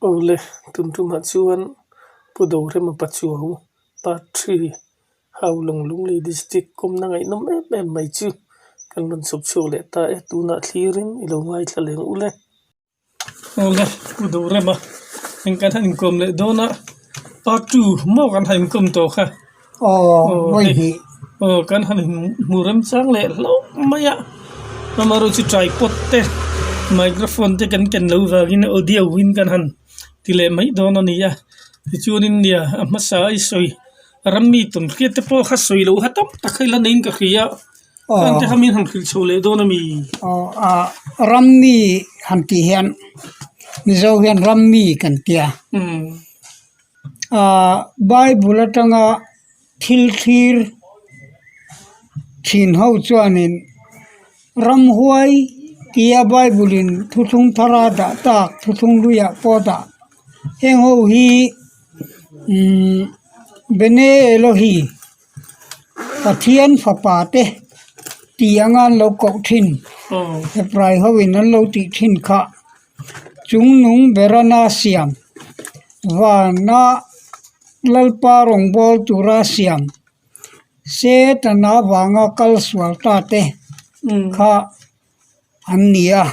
Awle, tum tumah chuan Pu Dorema Pachuau Part Three Haulawng Lunglei District kawmna ngaihnawm em em mai chu kan rawn chhawp chhuak leh ta e, tunah thlirin i lo ngaithla leng ule. Awle, Pu Dorema eng kan han inkawm leh dawn a, Part Two maw kan han inkawm tawh kha. Aw, vawi hnih. Aw, kan han hmu remchang leh hlauh mai a, amaherawhchu tripod te microphone te kan ken lo vangin audio in kan han ti leh mai dawn a ni a, tichuanin nia a hmasa a i sawi rammi tawn hriat te pawh kha sawi loh ha tam tak kha ila neiin ka hria a, khang te kha min han hrilh chho leh dawn a mi? Aw, a rammi han tih hian Mizo hian rammi kan tia. Ahh Bible atanga thil thlir thin ho chuanin ramhuai tia Bible in thuthlung thar a dah tak thuthlung hluiah pawh a dah heng ho hi umm Bene Elohi Pathian fapa te tih anga an lo koh thin Hebrai ho in an lo tih thin kha. Chungnung berana siam vana Lalpa rawngbâwl tura siam Setana vanga kal sual ta te kha an ni a.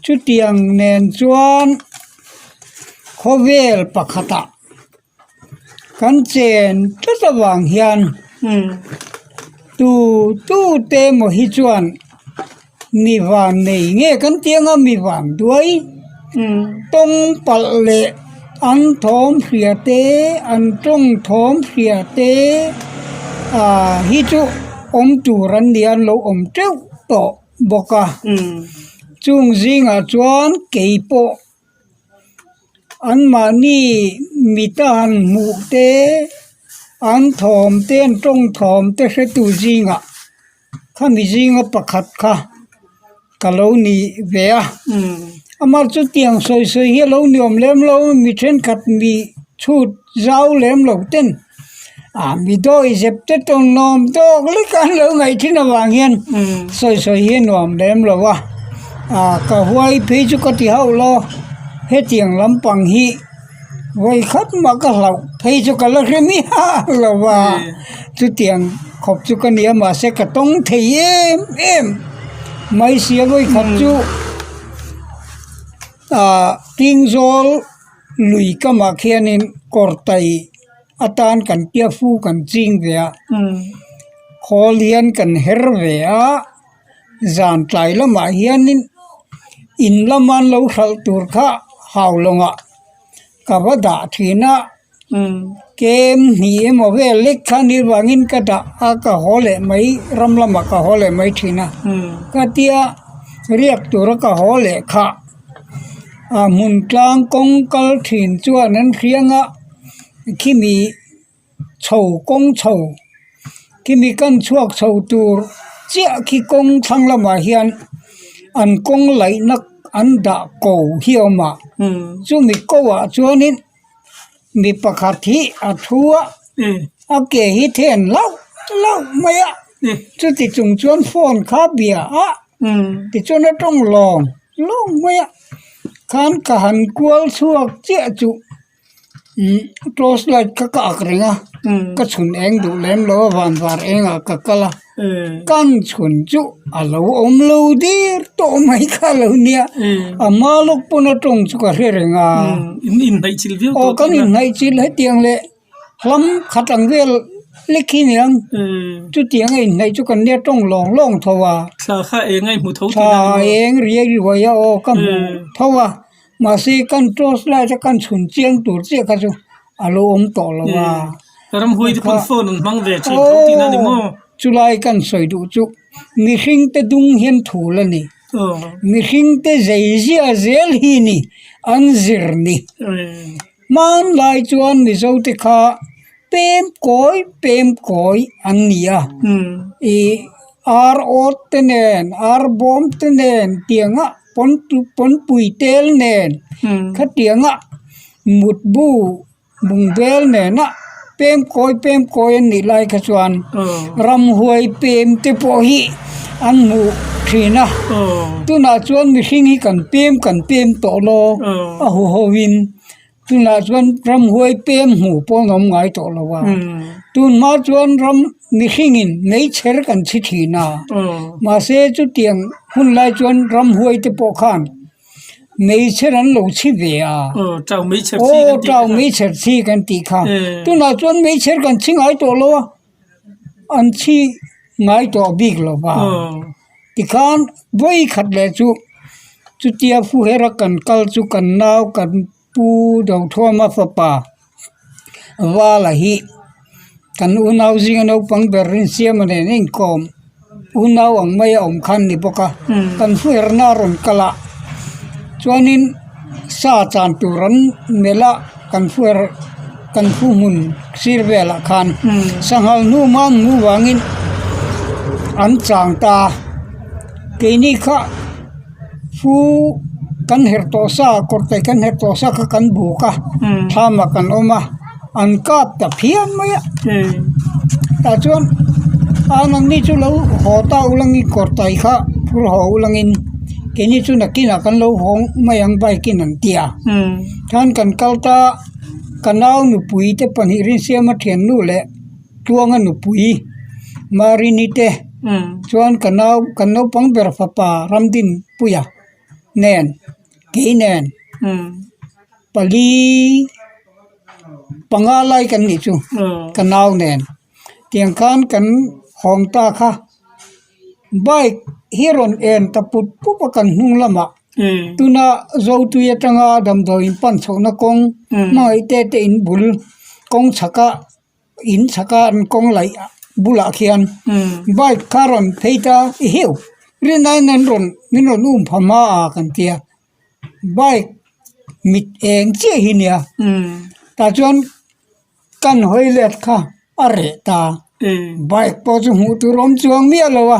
Chutiang nen chuan khawvel pakhatah kan chen tlat avang hian tu tu te emaw hi chuan mi van nei nge kan tih anga mi van duai tawng palh leh an thawm hria te an tawng thawm hria te ah hi chu awm tur an ni a an lo awm teuh tawh bawk a chung zingah chuan keipawh. Anmahni mita han hmuh te an thawm te an tawng thawm te hretu zingah khami zinga pakhat kha ka lo ni ve a amah chu tiang sawi sawi hi a lo ni awm lem lo mi thenkhat mi chhut zau lem lo ten ah mi dawi zep te tawn nuam tawk lek a an lo ngaih thin avang hian sawi sawi hi a nuam lem lo a ah ka huai phei chu ka ti hauh lo hetiang lampang hi vawi khat mah ka hlauh phei chu ka la hre miah lo va chutiang khawp chu ka ni a mahse ka tawng thei em em mai sia vawi khat chu ah Tingzawl lui kamah khianin kawr tai atan kan tia fu kan ching ve a khawl hian kan her ve a zan tlai lamah hianin in lama an lo hralh tur kha hau lawngah ka va dah thin a kem hnih emaw vel lek kha ni vangin ka dah a ka haw leh mai ram lamah ka haw leh mai thin a ka tia riak tura ka haw leh kha a hmun tlang kawng kal thin chuan an hriang a. Khimi chho kawng chho khimi kan chhuak chho tur chiah khi kawng thlang lamah hian an kawng laihna an dah ko hi a awm a chumi ko ah chuanin mi pakhat hi a thu a a ke hi then hlauh hlauh mai a chuti chung chuan phone kha a bia a tichuan a tawng lawng lawng mai a khan ka han kual chhuak chiah chu. Ihh torch light kha ka ak reng a ka chhun eng duh lem lo a van var engah ka kal a kan chhun chu a lo awm lo dir tawh mai kha a lo nia a hma lawk pawn a tawng chu ka hre reng a aw kan inhnaih chilh hetiang leh hlam khat ang vel lek hi aniang chutiang a inhnaih chu kan nia tawng lawng lawng tho a thla eng riai riai a aw ka hmu tho a. Mahse kan torch light a kan chhun chiang tur chiah kha chu a lo awm tawh lo a. Ramhuai te pawn phone an hmang ve thin tho tihna a ni maw? Chulai kan sawi duh chu mihring te dung hian thul a ni. Mihring te zei zia zel hi ni an zir ni. Hmanlai chuan Mizo te kha pem kawi pem kawi an ni a. Ih ar awt te nen ar bawm te nen tianga. Pawnpui tel nen khatianga mutbu bungbel nena Pem kawi pem kawi an nih lai kha chuan ramhuai pem te pawh hi an hmuh thin a tunah chuan mihring hi kan pem kan pem tawh lo a huho in tunah chuan ramhuai pem hmuh pawh an awm ngai tawh lo a tun hma chuan ram mihring in meichher kan chhi thin a mahse chutiang hun lai chuan ramhuai te pawh khan. Meichher an lo chhi ve a. Aw tau meichher chhi kan tih kha. Aw tau meichher chhi kan tih kha. Tunah chuan meichher kan chhi ngai tawh lo a, an chhi ngai tawh bik lo va. Tikhan vawi khat leh chu chutia Fuhera kan kal chu kan nau kan pu Dothuama fapa Vala hi kan unau zinga naupang ber Rinsiama nen a inkawm unau ang mai a awm khan ni bawk a kan hruairna a rawn kal a chuanin sa chan tur an melh a kan hruair kan hu hmun sir velah khan sanghal hnu hma an hmuh vangin an chang ta a keini kha. Fu kan herh tawh sa kawr te kan herh tawh sa kha kan buk a thlamah kan awm a an kap ta phian mai a tah chuan a nangni chu lo haw ta ulangin kawr tai kha phur haw ulangin keini chu nakinah kan lo haw mai ang bike in an ti a chuan kan kal ta ka nau nupui te pahnih Rinsiama thiannu leh Tluanga nupui Marini te chuan ka nau kan naupang ber fapa Ramdinpuia nen kei nen pali panga lai kan nih chu ka nau nen tiang khan kan hawng ta kha. Bike hi a rawn en ta put pup a kan hnung lamah tuna Zotui atanga damdawi in pan chhohna kawng hmangaih te te in bul kawng chhaka in chhaka an kawng laih bulah khian bike kha a rawn phei ta i heu rinaiin an rawn min rawn um pha hma a kan tia bike mit eng chiah hi nia tah chuan. Kan hawi let kha a reh ta. Bike pawh chu hmuh tur awm chuang miah lo a,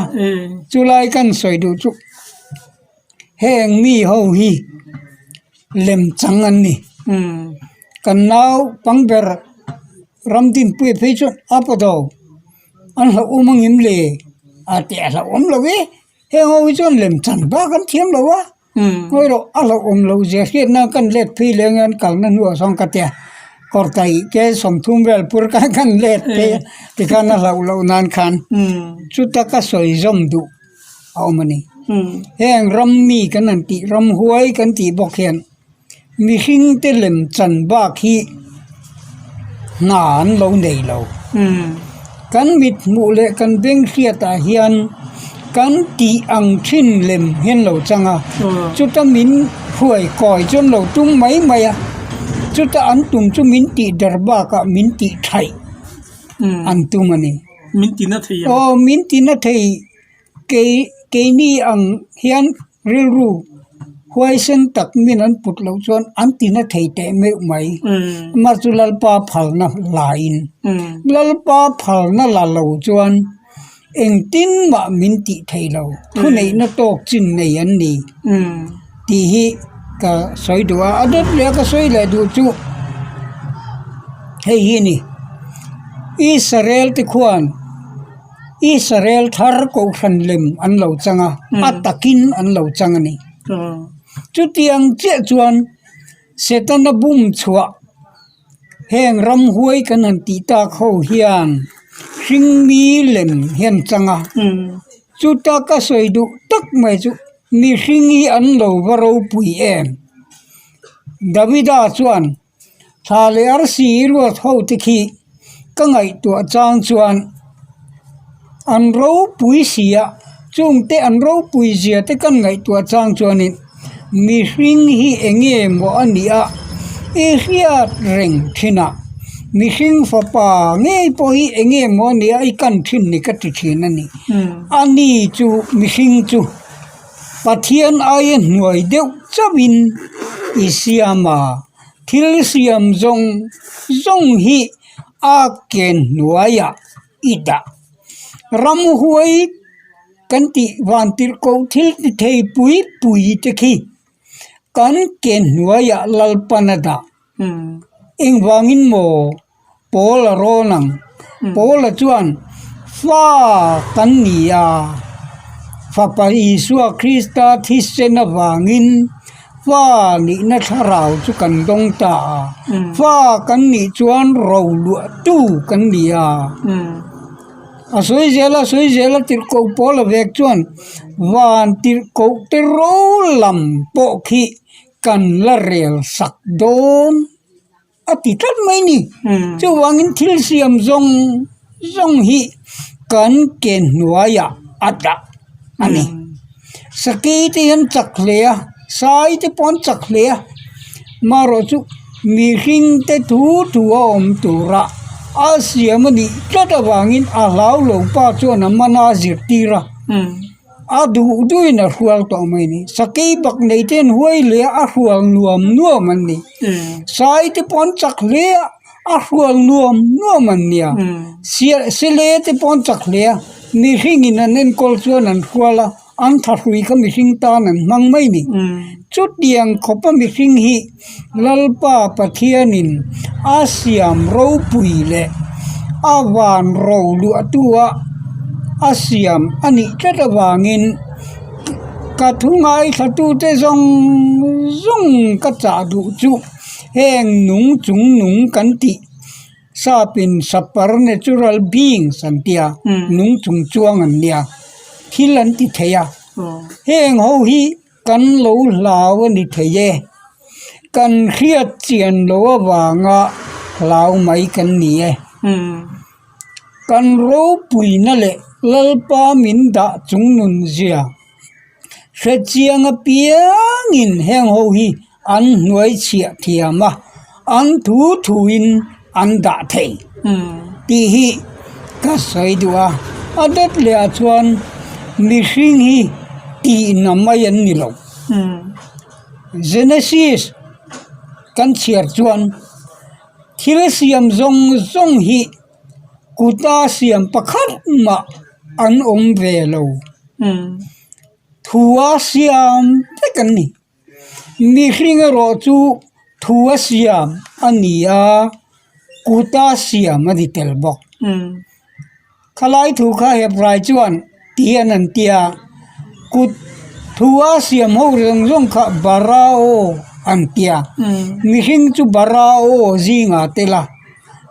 chulai kan sawi duh chu heng mi ho hi lem chang an ni. Kan naupang ber Ramdinpuia phei chuan a pawh an hlauhawm ang em le a ti a hlauhawm lo e. Heng ho hi chuan lem chan bak an thiam lo a. Ngawi rawh a hlauhawm loh zia hriat nan kan let phei leh ang e an kalna hnuah sawn ka tia kawr taih te sawmthum vel pur khan kan let phei a tikhan a hlauh loh nan khan chuta ka sawi zawm duh a awm a ni. Heng ram mi kan han tih ramhuai kan tih bawk hian Mihring te lem chan bak hi hna an lo nei lo. Kan mit hmuh leh kan beng hriat ah hian kan tih ang thin lem hian lo chang a, chuta min hruai kawi chu an lo tum mai mai a, chuta an tum chu min tih der bak ah min tih thaih an tum a ni. Min ti na thei ang. Aw min ti na thei. Kei keini ang hian rilru huaisen tak min an put loh chuan an ti na thei teh meuh mai. Amah chu Lalpa phalna lain Lalpa phalna la lo chuan engtin mah min tih thei lo thuneihna tawk chin nei an ni tih hi ka sawi duh a. A dawt leh a ka sawi leh duh chu hei hi a ni Israel te khuan. Israel thar kohhran lem an lo chang a, a takin an lo chang a ni. Chutiang chiah chuan Setana bum chhuah heng ramhuai kan han tih tak ho hian hringmi lem hi an chang a, chuta ka sawi duh tak mai chu mihring hi an lo va ropui em? Davida chuan. Thla leh arsi i ruat ho te khi ka ngaihtuah chang chuan an ropui si a, chung te an ropui zia te kan ngaihtuah chang chuanin mihring hi eng nge maw a nih a i hriat reng thin a, mihring fapa ngei pawh hi eng nge maw a nih a i kan thin ni ka ti thin a ni, a ni chu mihring chu. Pathian aia hnuai deuh chauhin i siam a, thil siam zawng zawng hi a ken hnuaiah i dah. Ramhuai kan tih vantirhkoh thil ti thei pui pui te khi kan ken hnuaiah Lalpan a dah. Engvangin maw? Paula rawn ang. Paula chuan, Fa kan ni a, Fapa Isua Krista thisen avangin fa nihna thlarau chu kan dawng ta a, fa kan nih chuan roluahtu kan ni a. A sawi zel a sawi zel a tirhkoh Paula vek chuan van tirhkoh te ro lam pawh khi kan la rel sak dawn a ti tlat mai ni. Chuvangin thil siam zawng zawng hi kan ke hnuaiah a dah a ni. Sakei te hian chak hle a, sai te pawh an chak hle a, marawh chu mihring te thu thu a awm tura a siam a nih tlat avangin a hlau lo pa chuan a man a zirtir a, a duh duhin a hrual tawh mai a ni. Sakei bak nei te an huai hle a, a hrual nuam nuam an ni. Sai te pawh an chak hle a, a hrual nuam nuam an nia. Sele te pawh an chak hle a. Mihringin an enkawl chuan an hrual a, an thahrui kha mihring tan an hmang mai ni. Chutiang khawpa mihring hi Lalpa Pathianin a siam ropui leh a van ro luahtua a siam a nih tlat avangin ka thu ngaithlatute zawng zawng ka chah duh chu heng nung chung nung kan tih. Sapin supernatural beings an tia, nung chung chuang an nia, thil an ti thei a. Heng ho hi kan lo hlau a ni thei e, kan hriat chian lo avanga hlau mai kan ni e. Kan ropuina leh Lalpa min dah chung nun zia Hre chiang apiangin heng ho hi an hnuai chhiah thiam a, an thu thuin an dah thei tih hi ka sawi duh a. A dawt leh ah chuan mihring hi tihna mai an ni lo. Genesis kan chhiar chuan thil siam zawng zawng hi Kuta siam pakhat mah an awm ve lo. Thua siam vek an ni. Mihring erawh chu thua siam a ni a, kuta siam a ni tel bawk. Khalai thu kha Hebrai chuan ti hian an ti a, kut thua siam ho zawng zawng kha Barao an ti a, mihring chu Barao zingah tel a.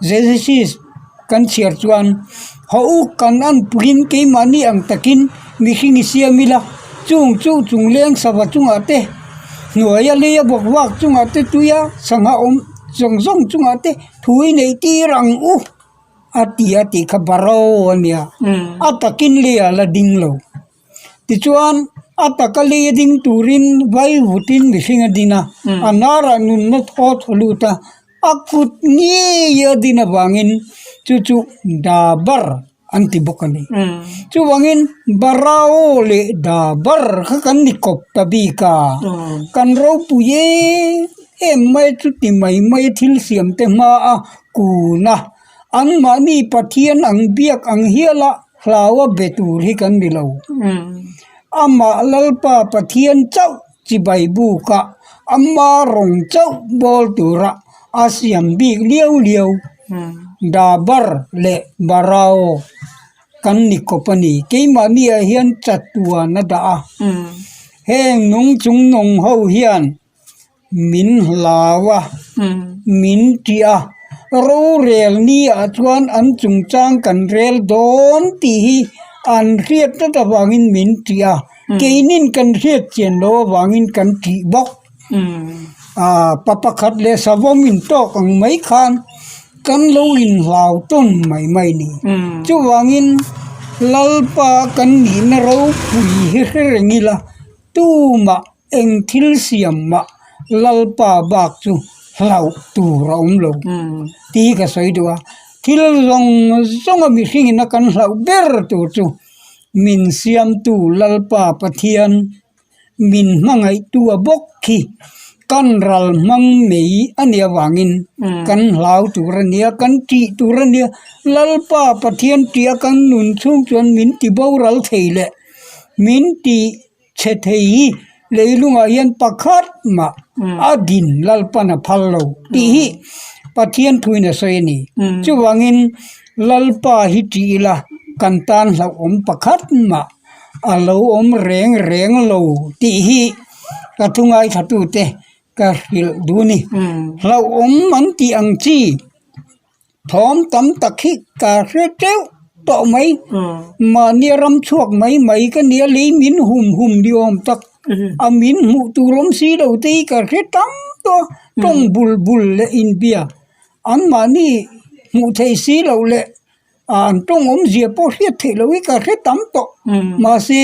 Genesis kan chhiar chuan haw u kan anpuiin keimahni ang takin mihring i siam ila chung chu chung leng sava chungah te hnuaia leia bawk vak chungah te tuia sangha awm zawng zawng chungah te thu i neih tir ang u a ti a tih kha baro a nia a takin leiah la ding lo. Tichuan, a taka lei a ding turin vai vutin mihring a din a, a hnarah nunna thaw thaw lut a, a kut ngei a din avangin chu chu Dabar an ti bawk a ni. Chuvangin Barao leh Dabar kha kan ni kawp ta bik a, kan ropui em em mai a chuti mai mai a thil siam te hma a kun a, anmahni Pathian ang biak ang hial a, Hlau a be tur hi kan ni lo. Amah Lalpa Pathian chauh chibai bukah ama rawng chauh bawl tura a siam bik liau liau Dabar leh Barao kan ni kawp a ni. Keimahni ah hian chatuan a dah a. Heng nung chung nawng ho hian Min hlau a, min tih a, rorel ni ah chuan an chungchang kan rel dawn tih hi an hriat tlat avangin min tih a, keinin kan hriat chian lo avangin kan tih bawk. Aaa pa pakhat leh savawm intawk ang mai khan kan lo inhlau tawn mai mai a ni. Chuvangin Lalpa kan nihna ropui hi hre reng ila tumah Eng thil siam mah Lalpa bak chu hlauh tur a awm lo tih ka sawi duh a, thil zawng zawnga mihringin a kan hlauh ber tur chu min siamtu Lalpa Pathian min hmangaihtu a bawk khi kan ral hmang mai a nih avangin kan hlau tur a nia, kan tih tur a nia, Lalpa Pathian tih a kan nun chhung chuan min ti boral thei leh min ti. Chhe thei hi leilungah hian pakhat mah a din Lalpan a phal lo tih hi. Pathian thuin a sawi a ni. Chuvangin Lalpa hi tih ila kan tan hlauhawm pakhat mah a lo awm reng reng lo tih hi ka thu ngaithlatute ka hrilh duh a ni. Hlauhawm an tih ang chi. Thawm tam tak hi ka hre teuh tawh mai. Mahnia ram chhuak mai mai ka nia lei min hum hum ni awm tak a min hmuh tur awm si lo te hi ka hre tam tawh a tawng bul bul leh inbia an mahni hmuh theih si loh leh an tawng awmzia pawh hriat theih loh hi ka hre tam tawh mahse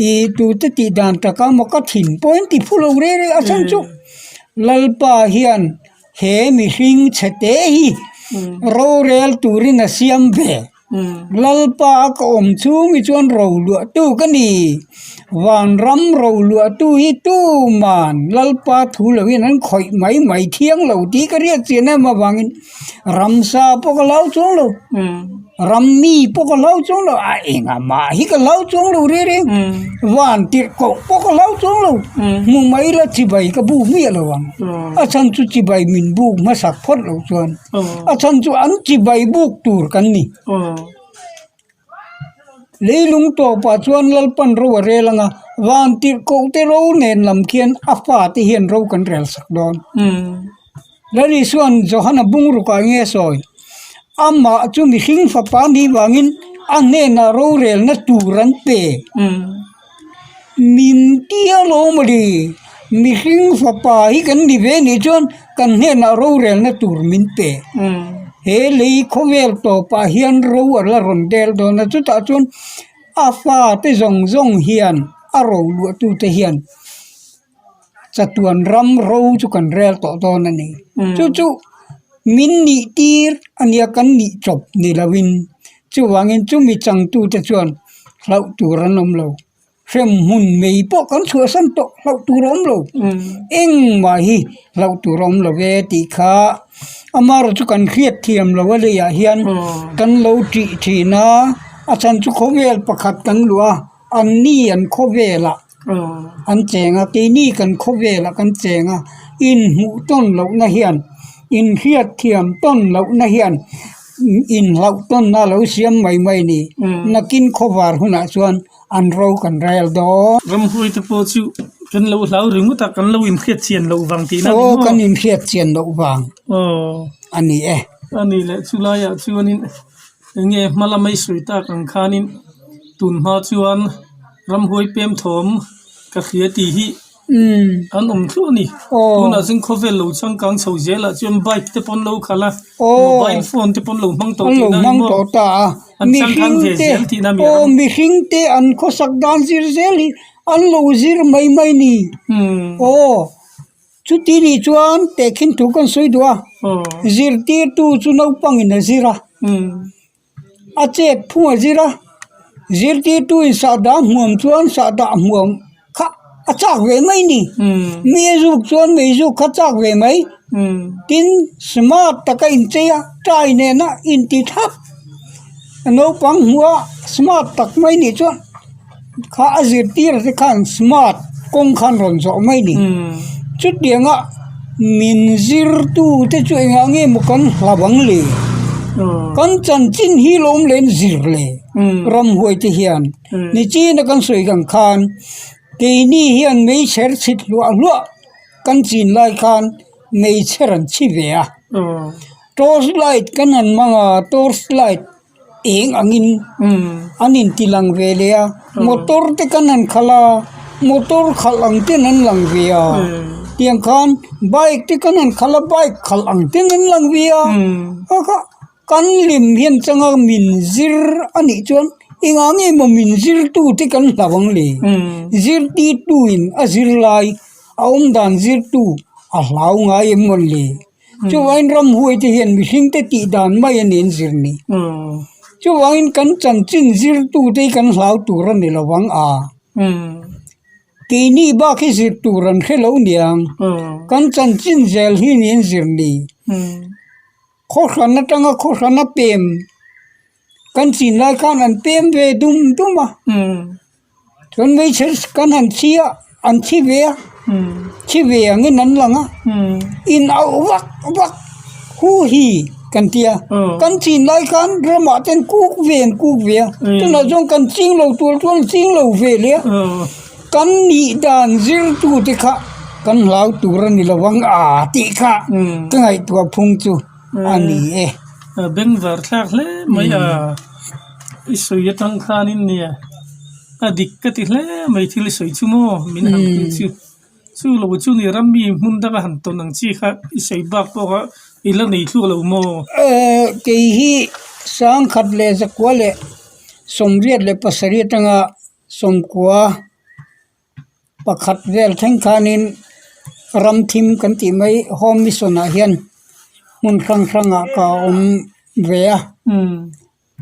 Ih tute tih dan taka maw ka thin pawh in ti phu lo reng reng a chhan chu Lalpa hian he mihring chhe te hi rorel turin a siam ve Lalpa a ka awm chhung hi chuan ro luah tu ka ni vanram ro luah tu hi tuman Lalpa thu lo hian an khawih mai mai thiang lo tih ka hriat chian em avangin ramsa pawh ka hlau chuang lo. Rammi pawh ka hlau chuang lo a engah mah hi ka hlau chuang lo reng reng van tirh koh pawh ka hlau chuang lo hmu mai la chibai ka buk miah lo ang a chhan chu chibai min buk hmasak phawt loh chuan a chhan chu an chibai buk tur kan ni leilung tawpah chuan Lalpan ro a rel ang a van tirh koh te ro nen lam khian a fate hian ro kan rel sak dawn. Lali chuan Johana bungrukah nge a sawi? Amah chu mihring fapa nih vangin a hnenah rorelna tur an pe. Min tia lo maw ni? Mihring fapa hi kan ni ve nih chuan kan hnenah rorelna tur min pe. He lei khawvel tawpah hian ro a la rawn del dawn a, chutah chuan a fate zawng zawng hian a roluahtute hian. Chatuan ram ro chu kan rel tawh dawn a ni. Chu chu min nih tir a nia kan nih chawp ni loin chuvangin chumi changtute chuan hlauh tur an awm lo. Hrem hmun mei pawh kan chhuahsan tawh hlauh tur a awm lo. Engmah hi hlauh tur a awm lo ve tih kha amaherawhchu chu kan hriat thiam lo a leiah hian kan lo tih thin a, a chhan chu khawvel pakhat kan luah a, anni an khawvelah. An cheng a, keini kan khawvelah kan cheng a, inhmuh tawn lohna hian inhriat thiam tawn lohna hian inhlauh tawnna a lo siam mai mai a ni. Nakin khawvar hunah chuan an ro kan rel dawn. Ramhuai te pawh chu kan lo hlau ringawt a, kan lo inhriat chian loh vang tihna a ni maw? Aw, kan inhriat chian loh vang a ni e. A ni leh chulaiah chuanin eng nge hma lama i sawi tak ang khanin tun hma chuan. Ramhuai pem thawm ka hria tih hi an awm thluah a ni. Tunah chuan khawvel lo changkang chho zelah chuan bike te pawh an lo khalh a, mobile phone te pawh an lo hmang tawh tihna a ni maw? An changkang ve zel tihna a mi a ram. Mihring te an khawsak dan zir zel hi an lo zir mai mai a ni. Aw chuti nih chuan tehkhin thu kan sawi duh a, zirtirtu chu naupangin a zir a. A chet phung a zir a, zirtirtu in sahdah hmuam chuan sahdah hmuam kha a chak ve mai a ni. Mi a zuk chuan mei zuk kha chak ve mai. Tin, smart taka inchei a, tie nena inti thlap. Naupang hmuh a smart tak mai nih chuan kha a zirtir te khan smart kawng khan rawn zawh mai a ni. Chutianga min zirtu te chu engah nge maw kan hlau ang le? Kan chanchin hi lawm leh zir le ramhuai te hian nichina kan sawi ang khan keini hian meichher chhit hluah hluah kan chin lai khan meichher an chhi ve a torch light kan han hmang a torch light eng angin an inti lang ve leh a motor te kan han khalh a motor khalh ang ten an lang ve a tiang khan bike te kan han khalh a bike khalh ang ten an lang ve a kha kha kan lim hian changa min zir a nih chuan engah nge maw min zir tu te kan hlau ang le zirtirtu in a zir lai a awm dan zir tu a hlau ngai em mawn le. Chuvangin ramhuai te hian mihring te tih dan mai a ni an zir ni. Chuvangin kan chanchin zirtu te hi kan hlau tur a ni lo vang a. Keini bak hi zir tur an hre lo niang. Kan chanchin zel hi ni an zir ni. Khawhran atanga khawhran a pem kan chin lai khan an pem ve dum dum a. Chuan hmeichhe kan han chhi a an chhi ve a chhi ve angin an lang a in auh vak vak. Hu hi kan ti a, kan chin lai khan ramah ten kuk ve an kuk ve a, tunah chuan kan ching lo tur chuan ching lo ve leh a, kan nih dan zirtu te kha kan hlau tur a ni lo ang a tih kha ka ngaihtuah phung chu a ni e. Bengvar thlak hle mai a, i sawi atang khanin nia a dik ka ti hle mai thil i sawi chu maw min han hrilh chu. Chu lo chu ni ram mi hmun danga han tawn ang chi kha i sawi bak pawh kha i la nei thluak lo maw? Eh, kei hi sangkhat leh zakua leh sawmriat leh pasarih atanga sawmkua pakhat vel thleng khanin ram thim kan tih mai home mission ah hian hmun hrang hrangah ka awm ve a.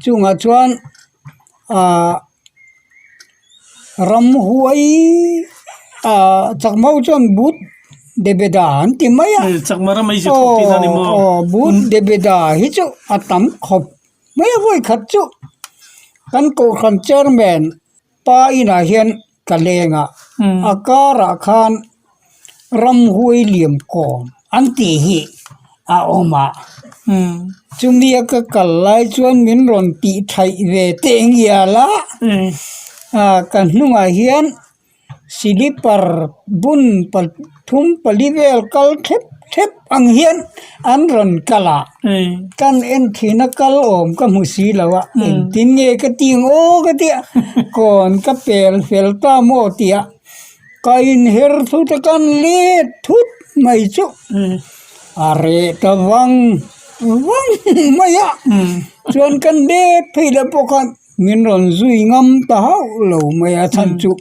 Chungah chuan ah ramhuai ah chakma ho chuan but debeda an ti mai a aw but debeda hi chu a tam khawp mai a vawi khat chu kan kohhran chairman pa inah hian ka leng a a karah khan ramhuai liam kawm an tih hi a awm a chumi a ka kal lai chuan min rawn tih thaih ve teh ngial a ah ka hnungah hian silipar bun pathum pali vel kal thlep thlep ang hian an rawn kal a kan en thin a kal awm ka hmu si lo a engtin nge ka ti ang aw ka tia kawn ka pel fel ta maw tia ka inher thut a kan let thut mai chu a reh ta vang vang mai a chuan kan let phei leh pawh khan min rawn zui ngam ta hauh lo mai a chhan chu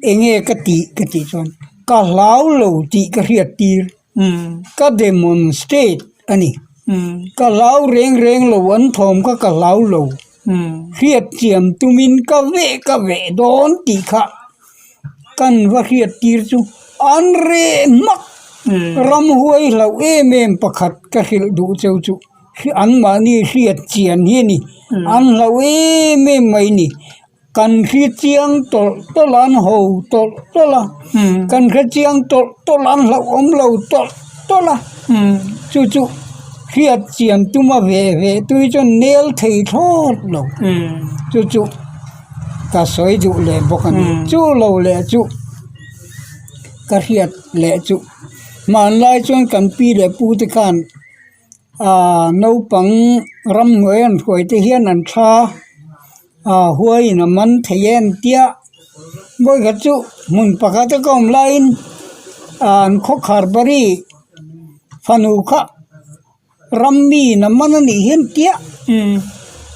eng nge ka tih ka tih chuan ka hlau lo tih ka hriat tir. Ka demonstrate a ni. Ka hlau reng reng lo an thawm kha ka hlau lo. Hriat chiam tumin ka veh ka veh dawn tih kha kan va hriat tir chu an reh hmak. Ramhuai hlauh em em pakhat ka hrilh duh cheu chu anmahni hriat chian hi a ni. An hlauh em em mai ni. Kan hre chiang tawlh tawlh a an ho tawlh tawlh a kan hre chiang tawlh tawlh a an hlauhawm lo tawlh tawlh a chu chu hriat chian tuma ve ve tui chuan nel thei thlawt lo chu chu ka sawi duh leh bawk a ni chu lo leh chu ka hriat leh chu hmanlai chuan kan pi leh pu te khan ah naupang ramhnuai an hruai te hian an thla. Ah huaiin a man thei e an tia vawikhat chu hmun pakhat a ka awm laiin ah an khawkhar bari fanu kha rammi in a man a nih hi an tia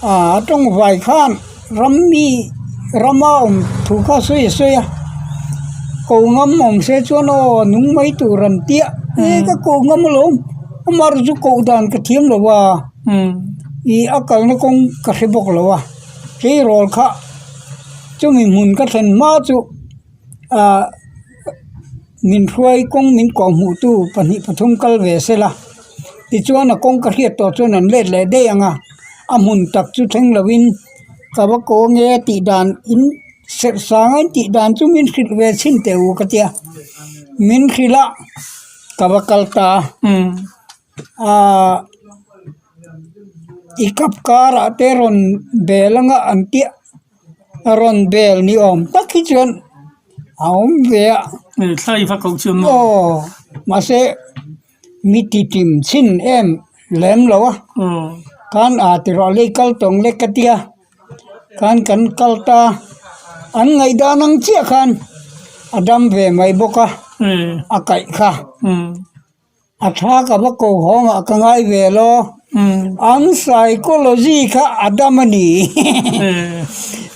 ah a tawng vai khan rammi rama awm thu kha sawi a sawi a ko ngam awm se chuan aw a nung mai tur an tia e ka ko ngam alawm amaherawhchu chu koh dan ka thiam lo a. Ih a kalna kawng ka hre bawk lo a tleirawl kha chumi hmun ka thlen hma chu ah min hruai kawng min kawh hmuh tu pahnih pathum kal ve sela tichuan a kawng ka hriat tawh chuan an let leh daih ang a a hmun tak chu thleng lo in ka va kaw nge tih dan in serh sang a in tih dan chu min hrilh ve chhin teh u ka tia min hrilh a ka va kal ta a. Ahh i kap karah te rawn bel anga an piah a rawn bel ni awm tak hi chuan a awm ve a aw mahse mi ti tim chhin em lem lo a khan ah ti rawh lei kal tawng lek ka tia khan kan kal ta an ngaihdan ang chiah khan a dam ve mai bawk a a kaih kha. A tha ka va ko hawng ah ka ngai ve lo. An psychology kha a dam a ni.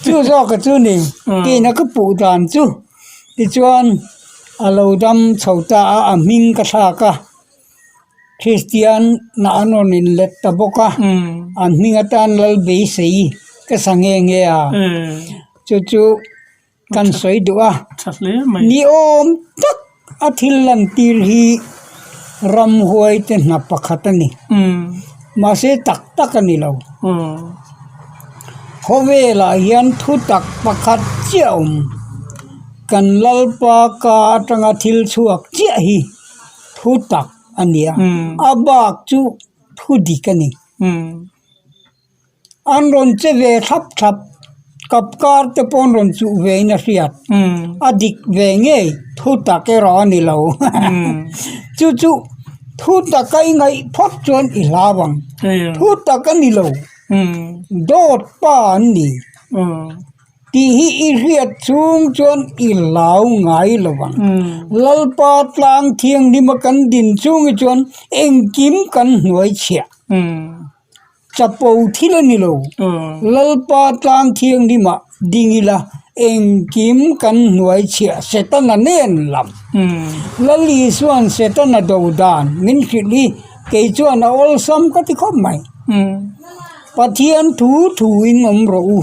Chu zawk a chu ni. Tiin a ka puh dan chu. Tichuan a lo dam chho ta a, a hming ka thlak a. Kristian na an rawn in let ta bawk a. An hming atan Lalbeisei ka sa nghe nghe a. Chu chu. Kan sawi duh a, ni awm tak a thil lantir hi ramhuai te hna pakhat a ni. Mahse tak tak a ni lo. Khawvelah hian thu tak pakhat chiah a awm. Kan Lalpa ka atanga thil chhuak chiah hi thu tak a ni a, a bak chu. Thu dik a ni. An rawn che ve thlap thlap, kap kar te pawh an rawn chuh ve in a hriat. A dik ve ngei, thu tak erawh a ni lo. Chu chu thu taka i ngaih phawt chuan i hlau ang. Thu tak a ni lo. Dawt pa an ni. Tih hi i hriat chhung chuan i hlau ngai lo ang. Lalpa tlang thianghlima kan din chhung hi chuan engkim kan hnuai chhiah. Chapo thil a ni lo. Lalpa tlang thianghlima ding ila engkim kan hnuai chhiah Setana nen lam. Lal Isua'n Setana do dan min hrilh hi kei chuan a awlsam ka ti khawp mai. Pathian thu thuin awm rawh u.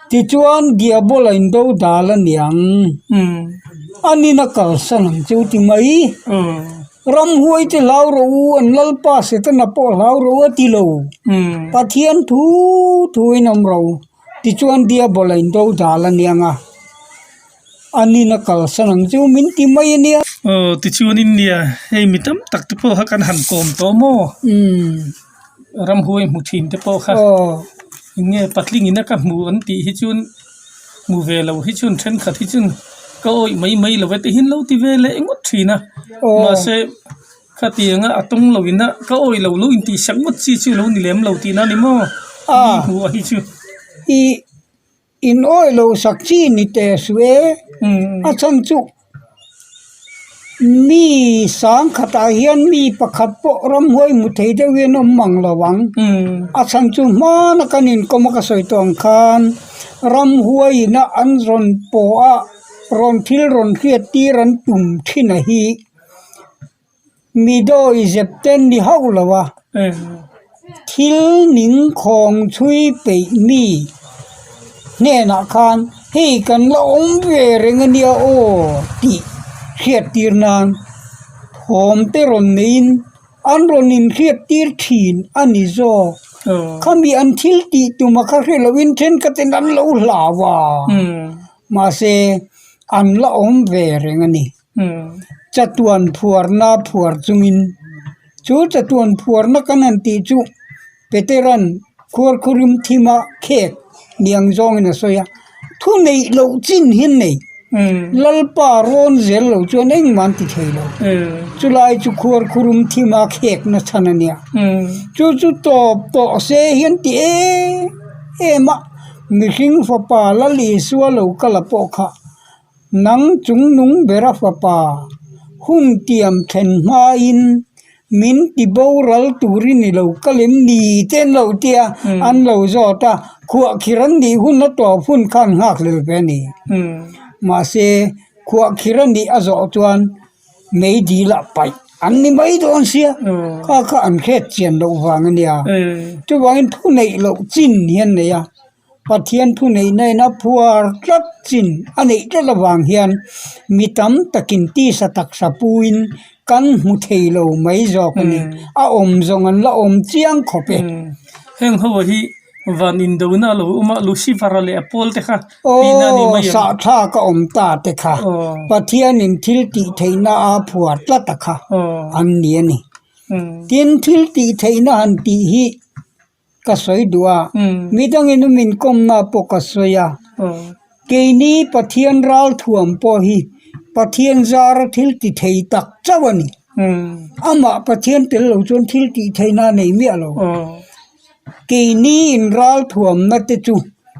Tichuan Diabola in do dal a niang. A nin a kalsan ang chu ti mai. Ramhuai te hlau rawh u, an Lalpa Setana pawh hlau rawh u a ti lo. Pathian thu thuin awm rawh u. Tichuan Diabola in do dal a niang a. A nin a kalsan ang chu min ti mai a nia. Aw tichuanin nia hei mi tam tak te pawh kha kan han kawm tawh maw? Ramhuai hmu thin te pawh kha eng nge patling ina ka hmu an tih hi chuan hmu ve lo hi chuan thenkhat hi chuan ka awih mai mai lo e tih hi an lo ti ve leh ngawt thin a mahse khatianga a tawng lo ina ka awih lo lo intihsak ngawt chi chu lo ni lem lo tihna a ni maw? Mi hmuh a hi chu. In awih lo sak chi ni teh suh e, a chhan chu mi sangkhatah hian mi pakhat pawh ramhuai hmu thei deuh hian awm mang lo ang. A chhan chu hmana kan inkawm a ka sawi tawh ang khan ramhuai ina an rawn pawh a rawn thil rawn hriat tir an tum thin a hi. Mi dawi zep te ni hauh lo a, thil ning khawng chhui peih mi hnenah khan hei kan la awm ve reng a nia aw tih hriat tir nan thawm te rawn neiin an rawn inhriat tir thin a ni zawk. Khami an thil tih tuma kha hre loin thenkhatin an lo hlau a, mahse an la awm ve reng a ni. Chatuan phuarna phuar chungin chu chatuan phuarna kan han tih chu Petera'n khuarkhurim thima khek ni ang zawngin a sawi a, thu neih loh chin hi an nei. Lalpa rawn zel lo chuan engmah an ti thei lo. Chulai chu khuarkhurum thima khekna chhan a nia. Chu chu tawp tawh se hian ti em em a, mihring fapa Lal Isua lo kal a pawh kha Nang chungnung bera fapa, hun tiam thlen hmain min ti boral turin i lo kal em ni te an lo ti a, an lo zawt a, khuahkhir an nih hun a tawp hun khan nghakhlel ve a ni. Mahse, khuahkhir a nih a zawh chuan mei dil ah paih an ni mai dawn sia, kha kha an hriat chian loh vang a nia. Chuvangin thu neih loh chin hi an nei a. Pathian thuneihna in a phuar tlat chin a neih tlat avang hian mi tam takin tisa taksa puiin kan hmu thei lo mai zawk a ni. A awm zawng an la awm chiang khawp e. Heng ho hi van indona a lo awm a, Lucifer-a leh a pawl te kha tihna a ni mai ang. Aw, sahthlak a awm ta te kha Pathianin thil tih theihna a phuar tlat a kha an ni a ni. Tin, thil tih theihna han tih hi Ka sawi duh a, midangin um inkawmna pawh ka sawi a, keini Pathian ralthuam pawh hi Pathian zara thil ti thei tak chauh a ni. Amah Pathian tel lo chuan thil tih theihna a nei miah lo. Keini in ralthuamna te chu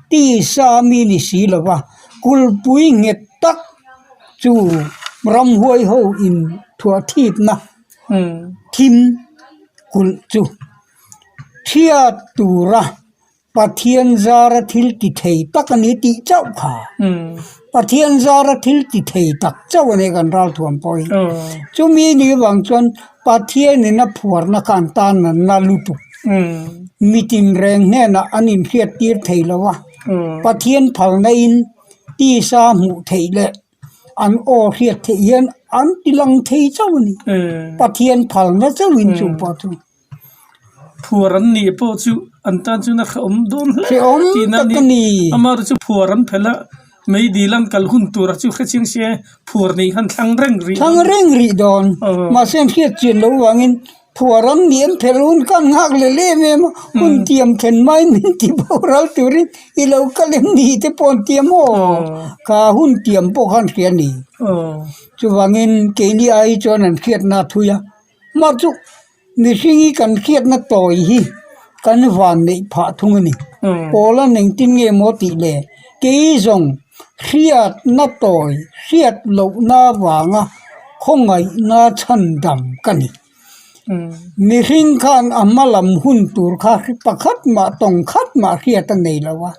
tisa mi ni si lo va, kulhpui nghet tak chu ramhuai ho in thuahthipna thim kulh chu. Thiat tura Pathian zara thil ti thei tak a ni tih chauh kha. Pathian zara thil ti thei tak chauh a ni kan ralthuam pawh hi. Chumi ni vang chuan Pathianin a phuarna kha an tan an na lutuk. Mitin reng hnenah an inhriat tir thei lo a. Pathian phalna in tisa hmuh theih leh An aw hriat theih hian an ti lang thei chauh a ni. Pathian phalna chauhin chu pawh chu. Phuar an nih pawh chu an tan chuan a hrehawm dawn hle Hrehawm tihna tak a ni. Amaherawhchu chu phuar an phelh a, mei dil an kal hun tura chu hrechiang se phuar neih khan thlang reng rih dawn. Thlang reng rih dawn. Mahse an hriat chian loh vangin. Phuar an ni an phelh hun khan nghak leh em em a, hun tiam thlen mai min ti boral turin i lo kal em ni te pawh an ti a maw? Kha hun tiam pawh khan hria a ni. Chuvangin keini ai chuan an hriatna a thui a, mah chu mihring hi kan hriatna tawi hi kan van neih phah thung a ni. Pawlan engtin nge maw tih le? Kei zawng hriatna tawi hriat lohna vanga khawngaihna chhandam ka ni. Mihring khan a hma lam hun tur kha pakhat mah tawng khat mah hriat a nei lo a,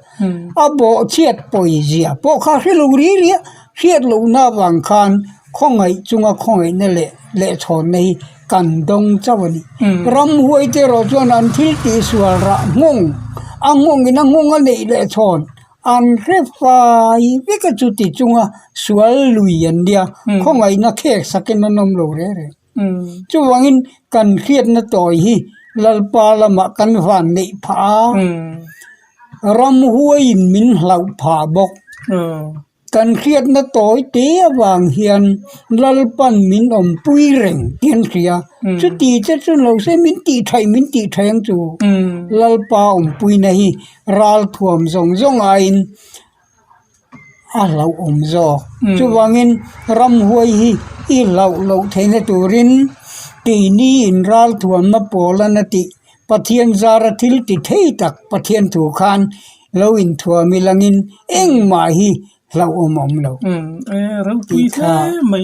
a bawhchhiat pawi zia pawh kha hre lo ri ri a, hriat lohna avang khan khawngaih chunga khawngaihna leh lehchhawnna hi kan dawng chauh a ni. Ramhuai te erawh chuan an thil tihsual rah nghawng a nghawngin a nghawng a neih lehchhawn an hre fai vek a chuti chunga sual lui an nia khawngaihna khek sakin an awm lo reng reng. Chuvangin kan hriatna tawi hi Lalpa lamah kan van neih phah a, ramhuaiin min hlauh phah bawk. Kan hriatna tawi te avang hian Lalpan min awmpui reng tih an hria. Chuti che chu lo se min tih thaih min tih thaih ang chu. Lalpa awmpuina hi ralthuam zawng zawng aiin a hlauhawm zawk. Chuvangin ramhuai hi i hlauh loh theihna turin keini in ralthuamna pawl a na tih Pathian zara thil ti thei tak Pathian thu khan lo inthuam ilangin engmah hi hlauhawm a awm lo tih kha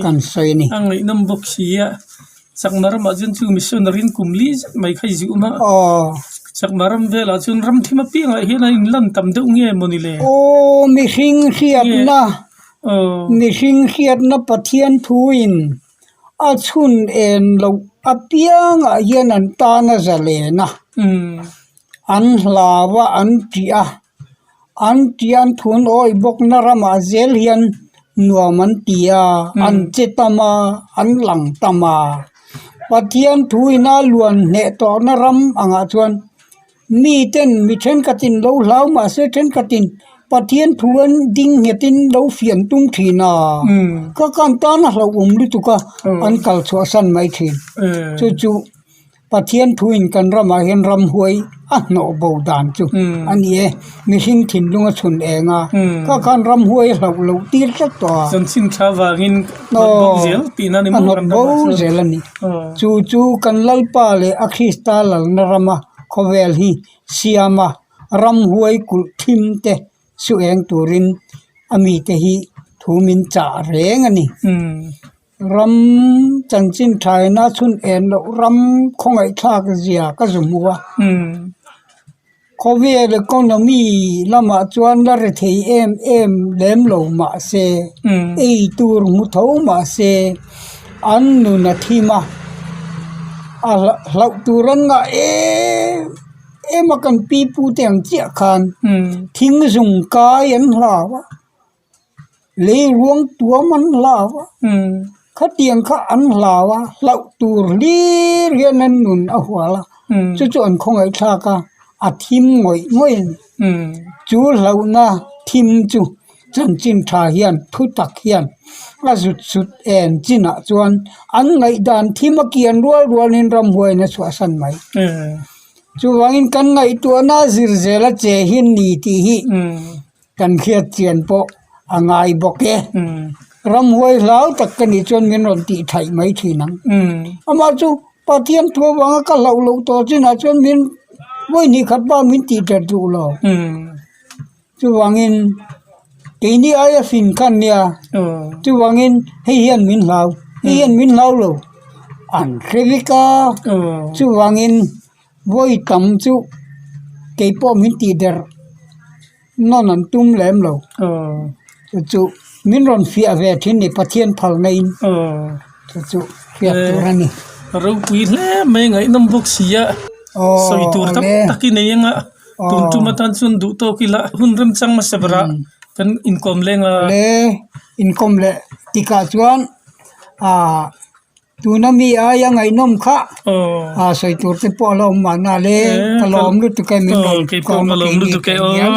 kan sawi a ni. A ngaihnawm bawk si a, Chakma ramah chuan chu missionary in kum li zet mai kha i zuk a, Chakma ram velah chuan ram thim apiangah hian a inlan tam deuh nge mawni le? Aw mihring hriatna, mihring hriatna Pathian thuin a chhun en loh apiangah hian an tan a zalen a, an hlau a, an ṭih a, an ṭih a an thun awih bawkna ramah zel hian nuam an ti a, an che tam a, an lang tam a. Pathian thuin a luan hneh tawhna ram angah chuan Miten mi thenkhatin lo hlau mahse thenkhatin Pathian thu an ding nghetin lo fian tum thin a, ka kan tan a hlauhawm lutuk a, an kal chhuahsan mai thin. Chu chu Pathian thuin kan ramah hian ramhuai a hnawh bo dan chu a ni e. Mihring thinlung a chhun eng a, ka khan ramhuai a hlauh loh tir tlat tawh a. Chanchin tha vangin hnawt bo zel tihna ni maw kan ramah chuan. A hnawt bo zel a ni. Chu chu kan Lalpa leh a Krista lalna rama khawvel hi siama ramhuai kulh thim te su eng turin a mite hi thu min chah reng a ni. Ram chanchin thaina chhun en loh ram khawngaihthlak zia ka zu hmu a. Khawvel economy lamah chuan la ri thei em em lem lo mah se, ei tur hmu tho mah se, an nun a thim a, a hlauh tur an ngah em em a kan pi pu te ang chiah khan thing zung kai an hlau a. Lei ruang tuam an hlau a, khatiang kha an hlau a, hlauh tur hlir hian an nun a hual a, chu chu an khawngaih thlak a, a thim ngawih ngawih a ni. Chu hlauhna thim chu chanchin tha hian thu tak hian a zut zut en chinah chuan an ngaihdan thim a kian rual rualin ramhuaiin a chhuahsan mai. Chuvangin kan ngaihtuahna zir zela che hi a ni tih hi. Kan hriat chian pawh a ngai bawk e. Ramhuai hlau tak ka nih chuan min rawn tih thaih mai thin ang. Amah chu Pathian thu avanga ka hlauh loh tawh chinah chuan min vawi hnih khat bak min tih that duh lo. Chuvangin keini aia fing khan nia. Chuvangin hei hian min hlau, hei hian min hlau lo an hre vek a. Chuvangin vawi tam chu keipawh min tih der. Nawn an tum lem lo. Chu chu min rawn fiah ve thin ni Pathian phal naiin chu chu hriat tur a ni. Ropui hle mai ngaihnawm bawk si a, sawi tur tam tak i nei anga tun tum atan chuan duh tawk ila hun remchang hmasa berah kan inkawm leng a. Le inkawm leh tikah chuan ah. Tuna mi aia ngaihnawm kha a sawi tur te pawh a la awm mahna le ka lawm lutuk e min rawn kawm a keini kan hian.